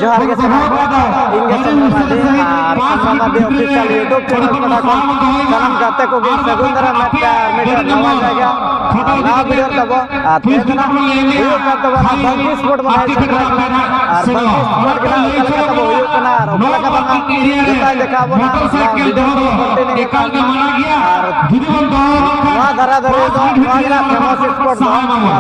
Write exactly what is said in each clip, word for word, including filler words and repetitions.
ᱡᱚᱦᱟᱨ ᱜᱮ ᱥᱟᱱᱟᱢ ᱠᱚ᱾ ᱤᱧ ᱜᱮ ᱥᱚᱢᱨᱟ ᱢᱟᱨᱰᱤ ᱟᱨ ᱥᱚᱢᱨᱟ ᱢᱟᱨᱰᱤ official YouTube channel ᱯᱟᱦᱴᱟ ᱠᱷᱚᱱ ᱥᱟᱱᱟᱢ ᱜᱟᱛᱮ ᱠᱚᱜᱮ ᱥᱟᱹᱜᱩᱱ ᱫᱟᱨᱟᱢ ᱢᱮᱫ ᱯᱮ ᱟᱨ ᱢᱤᱫᱴᱮᱱ ᱱᱟᱣᱟ ᱡᱟᱭᱜᱟ ᱟᱨ ᱱᱟᱣᱟ video ᱨᱮ ᱛᱟᱵᱚ᱾ ᱟᱨ ᱛᱮᱦᱮᱧ ᱫᱚ ᱱᱟᱜ ᱦᱩᱭᱩᱜ ᱠᱟᱱ ᱛᱟᱵᱚᱱᱟ ᱵᱟᱝᱠᱤ sport ᱵᱚᱱ ᱦᱮᱡ ᱥᱮᱴᱮᱨ ᱟᱠᱟᱱᱟ᱾ ᱟᱨ ᱵᱟᱝᱠᱤ sport ᱜᱮ ᱱᱟᱜ ᱚᱠᱟ ᱞᱮᱠᱟ ᱛᱟᱵᱚ ᱦᱩᱭᱩᱜ ᱠᱟᱱᱟ ᱟᱨ ᱚᱠᱟ ᱞᱮᱠᱟ ᱵᱟᱝᱟ ᱡᱚᱛᱚᱭ ᱫᱮᱠᱷᱟᱣ ᱵᱚᱱᱟ ᱱᱚᱣᱟ video ᱫᱚ continue ᱜᱮ ᱛᱟᱦᱮᱱ ᱢᱟ᱾ ᱟᱨ ᱱᱚᱣᱟ ᱫᱷᱟᱨᱟ ᱫᱷᱟᱨᱮ ᱫᱚ ᱱᱚᱣᱟ ᱜᱮ ᱱᱟᱜ famous sport ᱫᱚ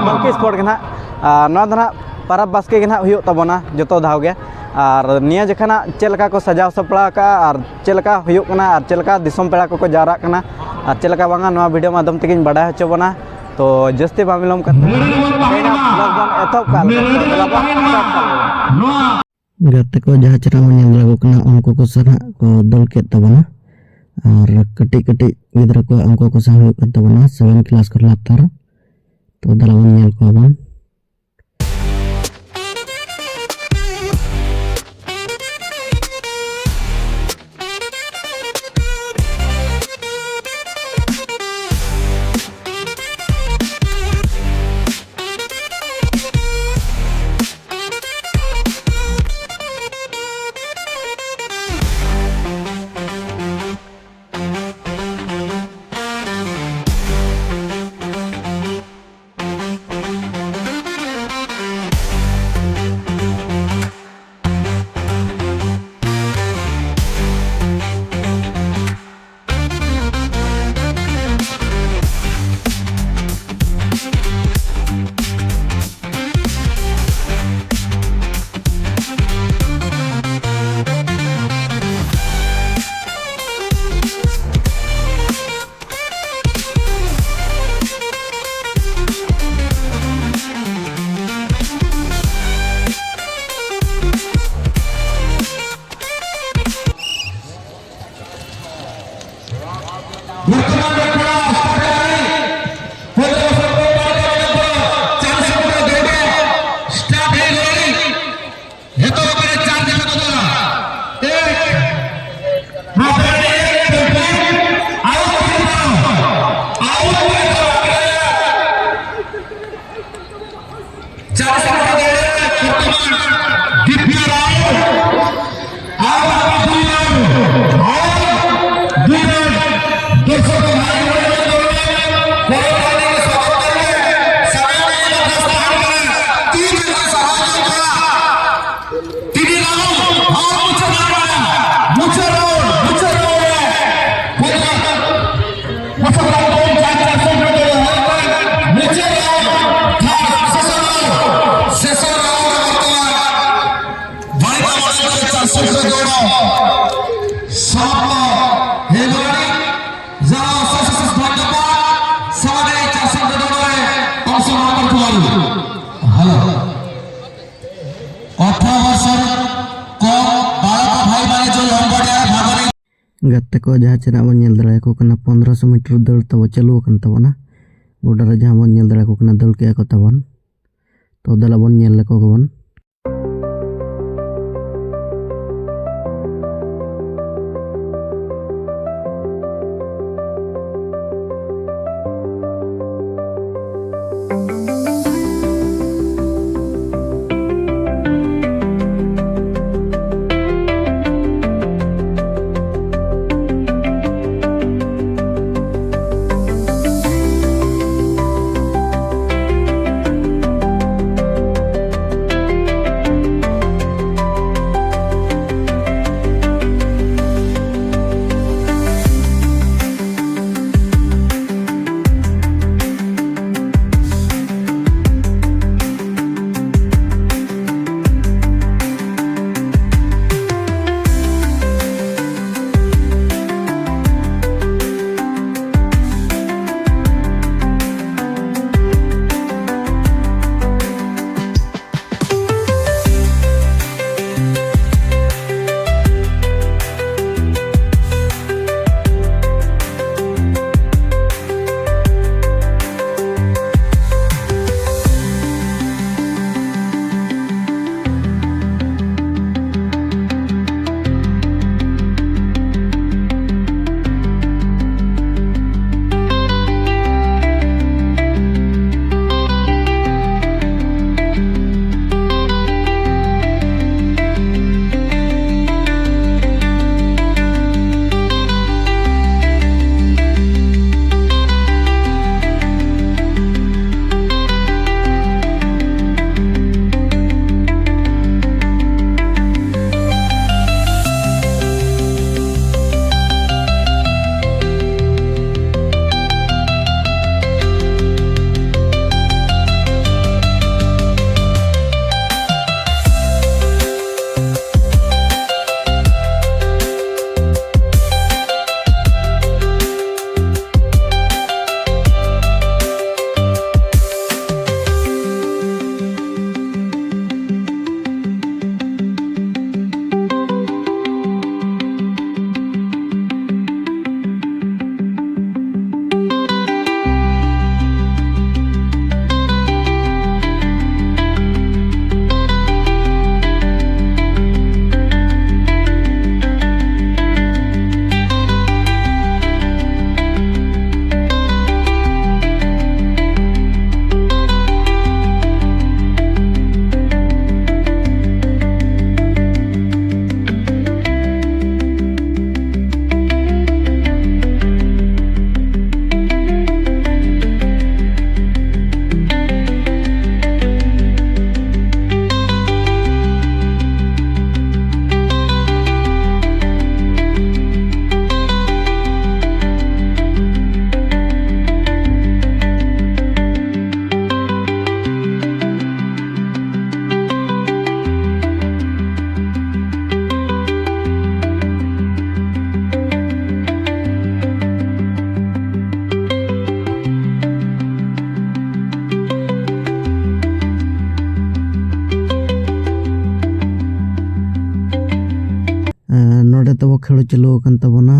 ᱵᱟᱝᱠᱤ sport ᱜᱮ ᱱᱟᱜ᱾ ᱟᱨ ᱱᱚᱣᱟ ᱫᱚ ᱱᱟᱜ ᱯᱟᱨᱟᱵᱽ ᱵᱟᱥᱠᱮ ᱜᱮ ᱱᱟᱦᱟᱜ ᱦᱩᱭᱩᱜ ᱛᱟᱵᱚᱱᱟ ᱡᱚᱛᱚ ᱫᱷᱟᱣ ᱜᱮ᱾ ᱟᱨ ᱱᱤᱭᱟᱹ ᱡᱚᱠᱷᱟ ᱱᱟᱜ ᱪᱮᱫ ᱞᱮᱠᱟ ᱠᱚ ᱥᱟᱡᱟᱣ ᱥᱟᱯᱲᱟᱣ ᱠᱟᱜᱼᱟ ᱟᱨ ᱪᱮᱫ ᱞᱮᱠᱟ ᱦᱩᱭᱩᱜ ᱠᱟᱱᱟ ᱟᱨ ᱪᱮᱫ ᱞᱮᱠᱟ ᱫᱤᱥᱚᱢ ᱯᱮᱲᱟ ᱠᱚᱠᱚ ᱡᱟᱣᱨᱟᱜ ᱠᱟᱱᱟ ᱟᱨ ᱪᱮᱫ ᱞᱮᱠᱟ ᱵᱟᱝᱟ, ᱱᱚᱣᱟ video ᱢᱟᱫᱽᱫᱷᱚᱢ ᱛᱮᱜᱮᱧ ᱵᱟᱰᱟᱭ ᱦᱚᱪᱚ ᱵᱚᱱᱟ᱾ ᱛᱚ ᱡᱟᱹᱥᱛᱤ ᱵᱟᱝ ᱵᱤᱞᱚᱢ ᱠᱟᱛᱮ ᱛᱮᱦᱮᱧᱟᱜ vlog ᱵᱚᱱ ᱮᱛᱚᱦᱚᱵ ᱠᱟᱜ ᱞᱮᱜᱮ᱾ ᱛᱚ ᱫᱮᱞᱟ ᱵᱚᱱ start ᱠᱟᱜ ᱞᱮᱜᱮ᱾ ᱜᱟᱛᱮ ᱠᱚ ᱡᱟᱦᱟᱸ ᱪᱮᱦᱨᱟ ᱵᱚᱱ ᱧᱮᱞ ᱫᱟᱲᱮᱭᱟᱠᱚ ᱠᱟᱱᱟ, ᱩᱱᱠᱩ ᱠᱚ ᱥᱟᱞᱟᱜ ᱠᱚ ᱫᱟᱹᱲ ᱠᱮᱫ ᱛᱟᱵᱚᱱᱟ᱾ ᱟᱨ ᱠᱟᱹᱴᱤᱡ ᱠᱟᱹᱴᱤᱡ ᱜᱤᱫᱽᱨᱟᱹ ᱠᱚ, ᱩᱱᱠᱩ ᱠᱚ ᱥᱟᱶ ᱦᱩᱭᱩᱜ ᱠᱟᱱ ᱛᱟᱵᱚᱱᱟ seven class ᱠᱷᱚᱱ ᱞᱟᱛᱟᱨ᱾ ᱛᱚ ᱫᱮᱞᱟ ᱵᱚᱱ ᱧᱮᱞ ᱠᱚᱣᱟ ᱵᱚᱱ᱾ ᱱᱤᱛᱚᱜ ᱚᱠᱟᱨᱮ ᱪᱟᱨᱡᱽ ᱢᱮᱱᱟᱜ ᱛᱟᱵᱚᱱᱟ? ᱮᱠ, ᱱᱚᱣᱟ ᱯᱚᱨᱮ ᱮᱠ football out football out football charge ᱢᱮᱱᱟᱜ ᱛᱟᱵᱚᱱᱟ᱾ ᱵᱚᱨᱛᱚᱢᱟᱱ ᱰᱤᱯ ᱜᱟᱛᱮ ᱠᱚ, ᱡᱟᱦᱟᱸ ᱪᱮ ᱱᱟᱜ ᱵᱚᱱ ᱧᱮᱞ ᱫᱟᱲᱮᱭᱟᱠᱚ ᱠᱟᱱᱟ, ᱯᱚᱱᱨᱚᱥᱚ ᱢᱤᱴᱟᱨ ᱫᱟᱹᱲ ᱛᱟᱵᱚ ᱪᱟᱹᱞᱩ ᱟᱠᱟᱱ ᱛᱟᱵᱚᱱᱟ᱾ ᱜᱚᱰᱟ ᱨᱮ ᱡᱟᱦᱟᱸ ᱵᱚᱱ ᱧᱮᱞ ᱫᱟᱲᱮᱭᱟᱠᱚ ᱠᱟᱱᱟ, ᱫᱟᱹᱲ ᱠᱮᱜᱼᱟ ᱠᱚ ᱛᱟᱵᱚᱱ᱾ ᱛᱚ ᱫᱮᱞᱟ ᱵᱚᱱ ᱧᱮᱞ ᱞᱮᱠᱚ ᱜᱮᱵᱚᱱ᱾ ᱪᱟᱹᱞᱩ ᱟᱠᱟᱱ ᱛᱟᱵᱚᱱᱟ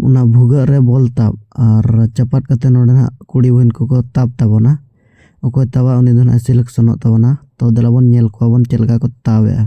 ᱚᱱᱟ ᱵᱷᱩᱜᱟᱹᱜ ᱨᱮ ᱵᱚᱞ ᱛᱟᱵ, ᱟᱨ ᱪᱟᱯᱟᱫ ᱠᱟᱛᱮ ᱱᱚᱰᱮ ᱱᱟᱦᱟᱜ ᱠᱩᱲᱤ ᱵᱚᱦᱤᱱ ᱠᱚᱠᱚ ᱛᱟᱵ ᱛᱟᱵᱚᱱᱟ᱾ ᱚᱠᱚᱭ ᱛᱟᱵᱟ ᱩᱱᱤ ᱫᱚ ᱱᱟᱦᱟᱜ ᱥᱤᱞᱮᱠᱥᱚᱱᱚᱜ ᱛᱟᱵᱚᱱᱟ᱾ ᱛᱚ ᱫᱮᱞᱟ ᱵᱚᱱ ᱧᱮᱞ ᱠᱚᱣᱟ ᱵᱚᱱ ᱪᱮᱫ ᱞᱮᱠᱟ ᱠᱚ ᱛᱟᱵᱮᱜᱼᱟ᱾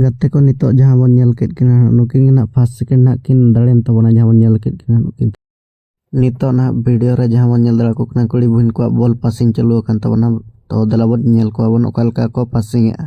ᱜᱟᱛᱮ ᱠᱚ, ᱱᱤᱛᱚᱜ ᱡᱟᱦᱟᱸ ᱵᱚᱱ ᱧᱮᱞ ᱠᱮᱫ ᱠᱤᱱᱟ, ᱱᱩᱠᱤᱱ ᱜᱮ ᱱᱟᱦᱟᱜ ᱯᱷᱟᱥᱴ ᱥᱮᱠᱮᱱᱰ ᱱᱟᱦᱟᱜ ᱠᱤᱱ ᱫᱟᱲᱮᱭᱮᱱ ᱛᱟᱵᱚᱱᱟ, ᱡᱟᱦᱟᱸ ᱵᱚᱱ ᱧᱮᱞ ᱠᱮᱫ ᱠᱤᱱᱟ ᱱᱩᱠᱤᱱ᱾ ᱱᱤᱛᱚᱜ ᱱᱟᱦᱟᱜ ᱵᱷᱤᱰᱤᱭᱳ ᱨᱮ ᱡᱟᱦᱟᱸ ᱵᱚᱱ ᱧᱮᱞ ᱫᱟᱲᱮᱭᱟᱠᱚ ᱠᱟᱱᱟ, ᱠᱩᱲᱤ ᱵᱚᱦᱤᱱ ᱠᱚᱣᱟᱜ ᱵᱚᱞ ᱯᱟᱥᱤᱝ ᱪᱟᱹᱞᱩ ᱟᱠᱟᱱ ᱛᱟᱵᱚᱱᱟ᱾ ᱛᱚ ᱫᱮᱞᱟ ᱵᱚᱱ ᱧᱮᱞ ᱠᱚᱣᱟ ᱵᱚᱱ ᱚᱠᱟ ᱞᱮᱠᱟ ᱠᱚ ᱯᱟᱥᱤᱝ ᱮᱜᱼᱟ᱾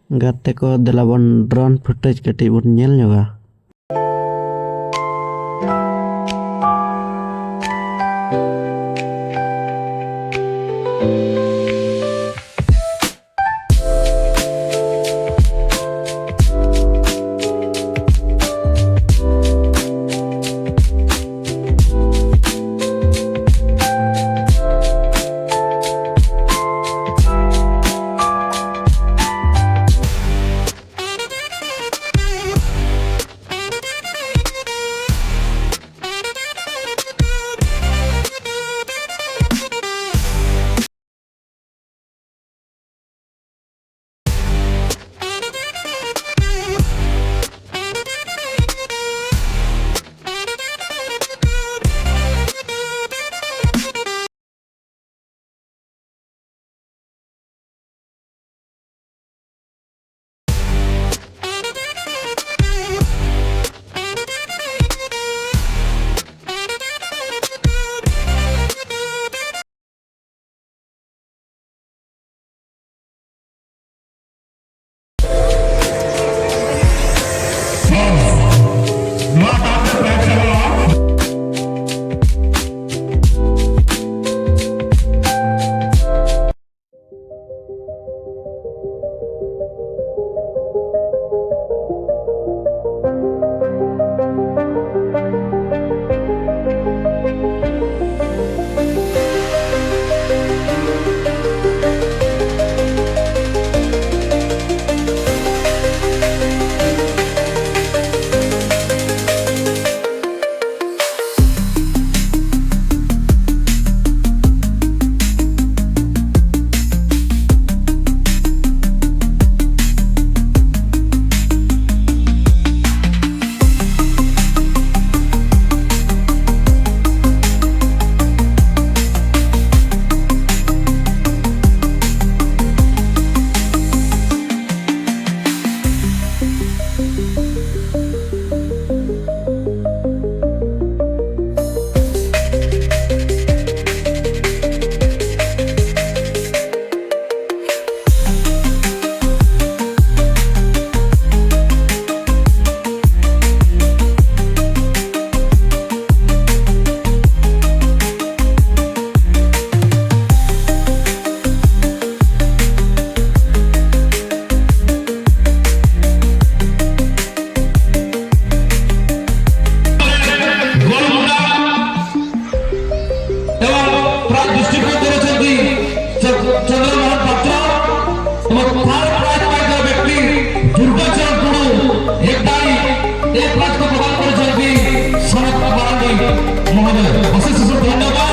ᱜᱟᱛᱮ ᱠᱚ, ᱫᱮᱞᱟ ᱵᱚᱱ drone footage ᱠᱟᱹᱴᱤᱡ ᱵᱚᱱ ᱧᱮᱞ ᱧᱚᱜᱟ᱾ Third prize ପାଇଥିବା ବ୍ୟକ୍ତି ଦୁର୍ଗାଚରଣ ଟୁଡୁ, ଏକଦାଇ ଏ prize କୁ ପ୍ରଦାନ କରିଛନ୍ତି ସନତ ମାରାଣ୍ଡି ମହୋଦୟ। ଅଶେଷ ଅଶେଷ ଧନ୍ୟବାଦ।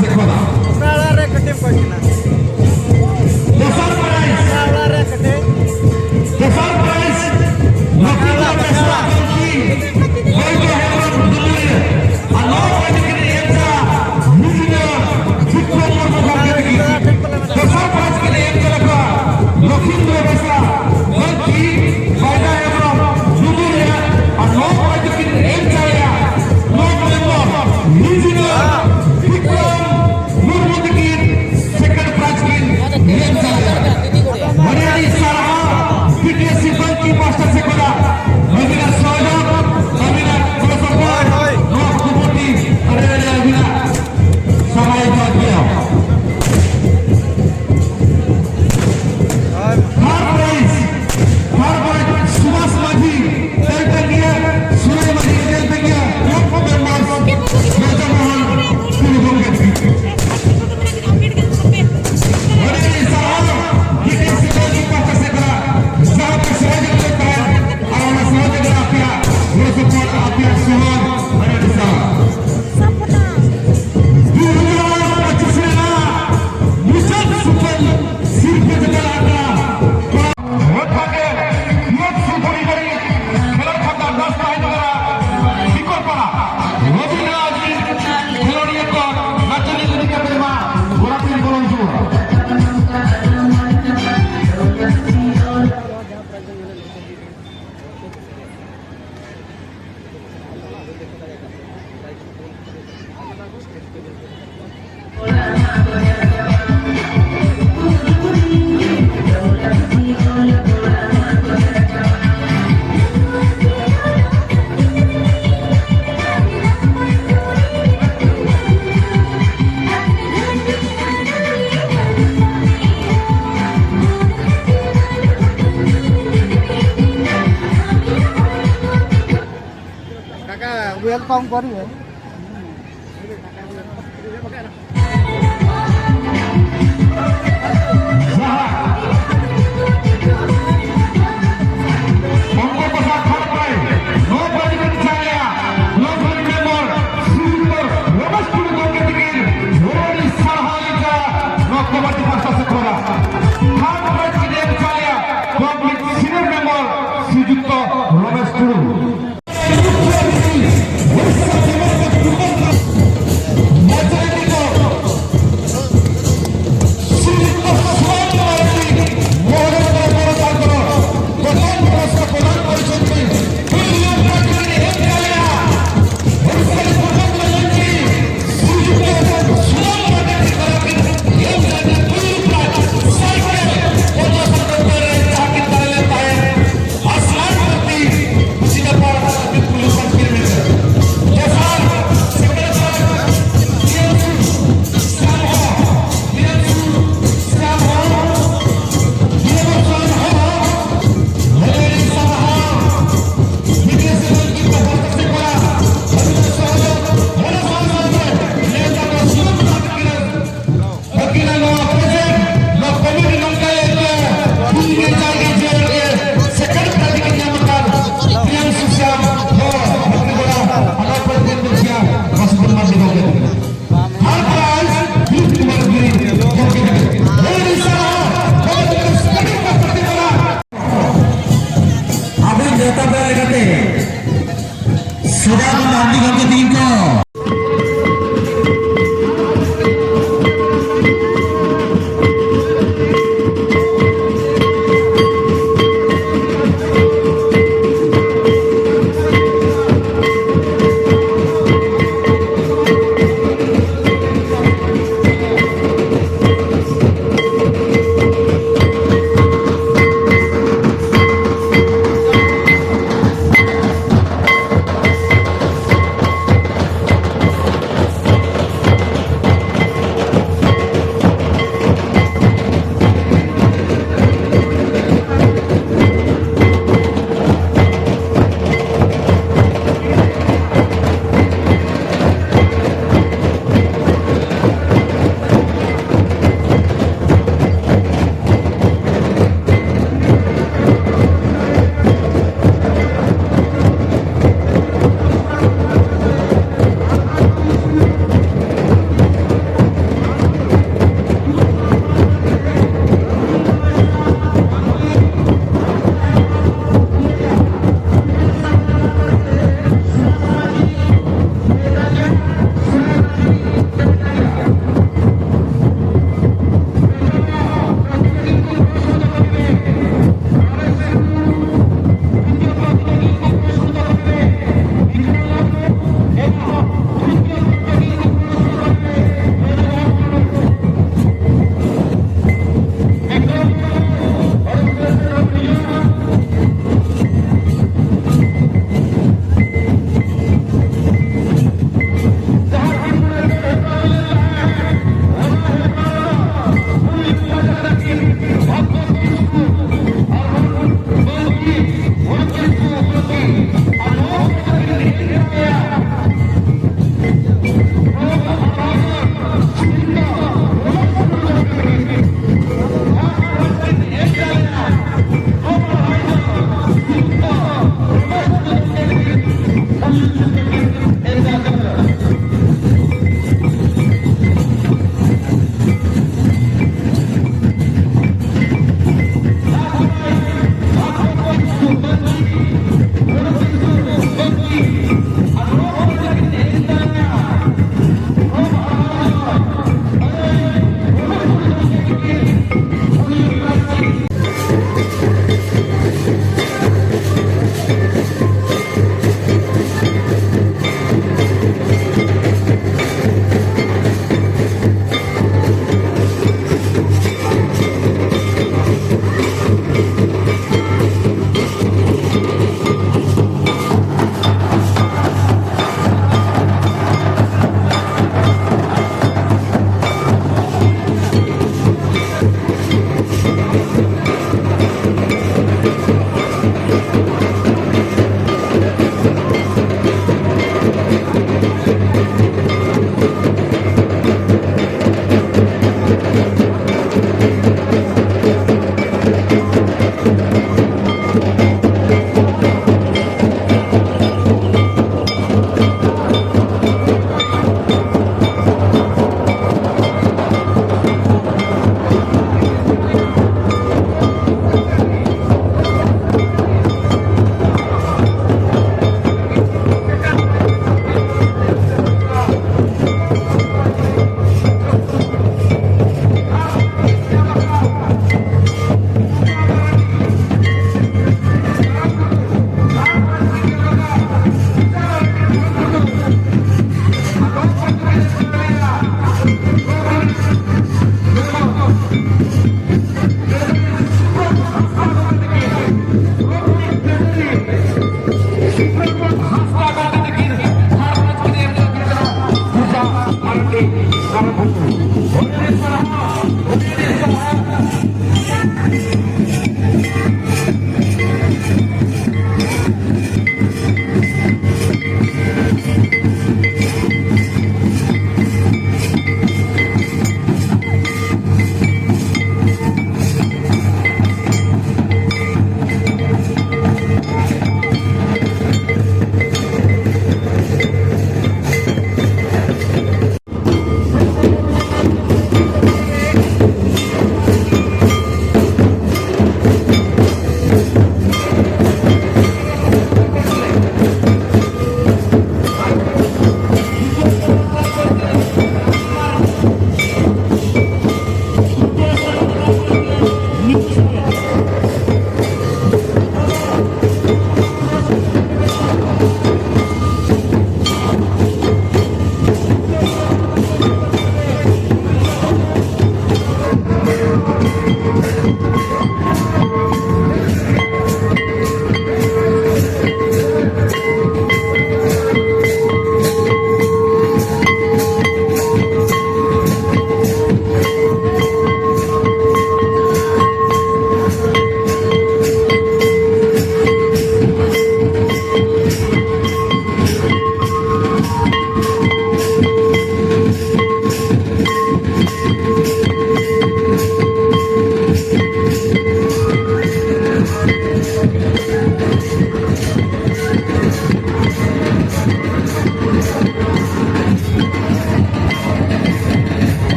ᱚᱠᱟ ᱚᱲᱟᱜ ᱨᱮ ᱠᱟᱹᱴᱤᱡ ᱮᱢ ᱠᱚᱭ ᱠᱤᱱᱟ? ᱫᱚᱥᱟᱨ ᱯᱨᱟᱭᱤᱡᱽ᱾ ᱚᱠᱟ ᱚᱲᱟᱜ ᱨᱮ ᱠᱟᱹᱴᱤᱡ? ᱫᱚᱥᱟᱨ ᱯᱨᱟᱭᱤᱡᱽ ᱞᱚᱠᱷᱤᱱᱫᱨᱚ ᱵᱮᱥᱨᱟ ᱠᱚᱞᱠᱤ ᱦᱚᱭ ᱫᱚ ᱦᱮᱢᱵᱨᱚᱢ ᱫᱩᱞᱩᱭᱟᱹ ᱟᱨ ᱱᱚᱣᱟ ᱯᱨᱟᱭᱤᱡᱽ ᱠᱤᱱ ᱮᱢ ᱪᱟᱞᱟ ᱢᱤᱡᱤᱱᱟᱹ ᱵᱤᱠᱨᱚᱢ ᱢᱩᱨᱢᱩ ᱜᱚᱢᱠᱮ ᱛᱟᱹᱠᱤᱱ᱾ ᱫᱚᱥᱟᱨ ᱯᱨᱟᱭᱤᱡᱽ ᱠᱤᱱ ᱮᱢ ᱪᱟᱞᱟ ᱠᱚᱣᱟ ᱞᱚᱠᱷᱤᱱᱫᱨᱚ ᱵᱮᱥᱨᱟ ᱠᱚᱞᱠᱤ ᱵᱟᱭᱫᱟ ᱦᱮᱢᱵᱨᱚᱢ ᱫᱩᱞᱩᱭᱟᱹ ᱟᱨ ᱱᱚᱣᱟ ᱯᱨᱟᱭᱤᱡᱽ ᱠᱤᱱ ᱮᱢ ᱪᱟᱞᱟ ᱱᱚᱣᱟ ᱢᱮᱢᱵᱚᱨ ᱢᱤᱡᱤᱱᱟᱹ ᱵᱤᱠᱨᱚᱢ ᱢᱩᱨᱢᱩ ᱛᱟᱹᱠᱤᱱ second prize ᱠᱤᱱ ᱧᱟᱢ ᱫᱟᱲᱮᱭᱟᱜᱼᱟ᱾ ᱟᱹᱰᱤ ᱟᱹᱰᱤ ᱥᱟᱨᱦᱟᱣ ᱵᱤᱴᱤᱮᱥ ᱥᱤᱵᱟᱝᱠᱤ ᱯᱟᱦᱴᱟ ᱥᱮᱫ ᱠᱷᱚᱱᱟᱜ ᱟᱹᱵᱤᱱᱟᱜ ᱥᱚᱦᱚᱡᱳᱜᱽ, ᱟᱹᱵᱤᱱᱟᱜ ᱜᱚᱲᱚ ᱥᱚᱯᱚᱦᱚᱫ ᱱᱚᱣᱟ ᱠᱚᱢᱤᱴᱤ ᱟᱹᱰᱤ ᱟᱹᱰᱤ ᱟᱹᱵᱤᱱᱟᱜ ᱥᱟᱨᱦᱟᱣ ᱡᱚᱦᱟᱨ ᱜᱮ᱾ Third prize, third prize ᱥᱩᱵᱷᱟᱥ ᱢᱟᱹᱡᱷᱤ, ᱛᱮᱞᱴᱟᱹᱝᱜᱤᱭᱟᱹ, ᱥᱩᱨᱟᱹᱭ ᱢᱟᱹᱡᱷᱤ, ᱛᱮᱞᱴᱟᱹᱝᱜᱤᱭᱟᱹ, block members, ᱵᱨᱚᱡᱚᱢᱳᱦᱚᱱ ᱴᱩᱰᱩ ᱜᱚᱢᱠᱮ᱾ ᱟᱹᱰᱤ ᱟᱹᱰᱤ ᱥᱟᱨᱦᱟᱣ, ᱵᱤᱴᱤᱮᱥ ᱥᱤᱵᱟᱝᱠᱤ ᱯᱟᱦᱴᱟ ᱥᱮᱫ ᱠᱷᱚᱱᱟᱜ ᱡᱟᱦᱟᱸ ᱯᱮ ᱥᱚᱦᱚᱡᱳᱜᱤᱛᱟ ᱛᱟᱦᱮᱸᱱ, ᱟᱨ ᱚᱱᱟ ᱥᱚᱦᱚᱡᱳᱜᱤᱛᱟ ᱟᱯᱮᱭᱟᱜ ᱜᱚᱲᱚ ᱥᱚᱯᱚᱦᱚᱫ, ᱟᱯᱮᱭᱟᱜ ᱥᱚᱦᱚᱫ, ᱟᱹᱰᱤ ᱟᱹᱰᱤ ᱥᱟᱨᱦᱟᱣ᱾ ᱫᱩ ᱦᱟᱡᱟᱨ ᱯᱚᱸᱪᱤᱥ ᱨᱮᱱᱟᱜ ᱢᱩᱪᱟᱹᱫ ᱥᱩᱯᱟᱹᱞ ᱥᱤᱨᱯᱟᱹ ᱪᱮᱛᱟᱱ ᱟᱠᱷᱲᱟ ᱠᱚᱲᱟ ᱦᱚᱴᱟᱜᱮ ᱢᱤᱫ ᱥᱩᱯᱩᱨᱤ ᱜᱟᱹᱰᱤ ᱠᱷᱮᱞᱳᱰ ᱠᱷᱟᱛᱟ ᱫᱟᱥ ᱛᱟᱦᱮᱸ ᱠᱟᱱᱟ ᱥᱤᱠᱚᱨᱯᱟᱲᱟ᱾ ᱨᱚᱵᱤᱱᱫᱨᱚ ᱟᱡᱤᱡ ᱠᱷᱮᱞᱳᱰᱤᱭᱟᱹ ᱠᱚ ᱱᱟᱪᱚᱱᱤᱭᱟᱹ ᱤᱫᱤ ᱠᱟᱛᱮ ᱢᱟ ᱜᱚᱲᱟ ᱯᱤᱲ ᱵᱚᱞᱚᱱ ᱡᱩᱲᱟ᱾ काका, welcome करिए।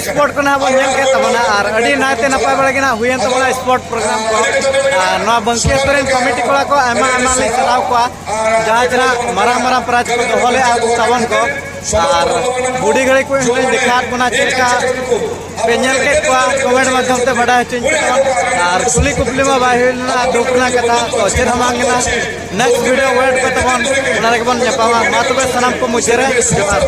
ᱥᱯᱳᱨᱴ ᱠᱚ ᱱᱟᱦᱟᱜ ᱵᱚᱱ ᱧᱮᱞ ᱠᱮᱫ ᱛᱟᱵᱚᱱᱟ ᱟᱨ ᱟᱹᱰᱤ ᱱᱟᱭᱛᱮ ᱱᱟᱯᱟᱭ ᱵᱟᱲᱟ ᱜᱮ ᱱᱟᱦᱟᱜ ᱦᱩᱭᱮᱱ ᱛᱟᱵᱚᱱᱟ ᱥᱯᱳᱨᱴ ᱯᱨᱳᱜᱨᱟᱢ ᱠᱚ᱾ ᱟᱨ ᱱᱚᱣᱟ ᱵᱟᱝᱠᱤ ᱟᱹᱛᱩ ᱨᱮᱱ ᱠᱚᱢᱤᱴᱤ ᱠᱚᱲᱟ ᱠᱚ ᱟᱭᱢᱟ ᱟᱭᱢᱟ ᱞᱤᱧ ᱥᱟᱨᱦᱟᱣ ᱠᱚᱣᱟ, ᱡᱟᱦᱟᱸ ᱡᱮ ᱱᱟᱦᱟᱜ ᱢᱟᱨᱟᱝ ᱢᱟᱨᱟᱝ ᱯᱨᱟᱭᱤᱡᱽ ᱠᱚ ᱫᱚᱦᱚ ᱞᱮᱫᱼᱟ ᱛᱟᱵᱚᱱ ᱠᱚ᱾ ᱟᱨ ᱵᱩᱰᱷᱤ ᱜᱟᱹᱲᱤ ᱠᱚ ᱦᱚᱸᱧ ᱫᱮᱠᱷᱟᱣᱟᱫ ᱵᱚᱱᱟ ᱪᱮᱫ ᱞᱮᱠᱟ ᱯᱮ ᱧᱮᱞ ᱠᱮᱫ ᱠᱚᱣᱟ, ᱠᱚᱢᱮᱱᱴ ᱢᱟᱫᱽᱫᱷᱚᱢ ᱛᱮ ᱵᱟᱰᱟᱭ ᱦᱚᱪᱚᱧ ᱯᱮ ᱛᱟᱵᱚᱱ᱾ ᱟᱨ ᱠᱩᱞᱤ ᱠᱩᱯᱞᱤ ᱢᱟ ᱵᱟᱭ ᱦᱩᱭ ᱞᱮᱱᱟ, ᱫᱩᱠ ᱨᱮᱱᱟᱜ ᱠᱟᱛᱷᱟ ᱛᱚ ᱪᱮᱫ ᱦᱚᱸ ᱵᱟᱝ ᱠᱟᱱᱟ᱾ ᱱᱮᱠᱥᱴ ᱵᱷᱤᱰᱤᱭᱳ ᱣᱮᱴ ᱯᱮ ᱛᱟᱵᱚᱱ, ᱚᱱᱟ ᱨᱮᱜᱮ ᱵᱚᱱ ᱧᱟᱯᱟᱢᱟ᱾ ᱢᱟ ᱛᱚᱵᱮ ᱥᱟᱱᱟᱢ ᱠᱚ ᱢᱩᱪᱟᱹᱫ ᱨᱮ ᱡᱚᱦᱟᱨ᱾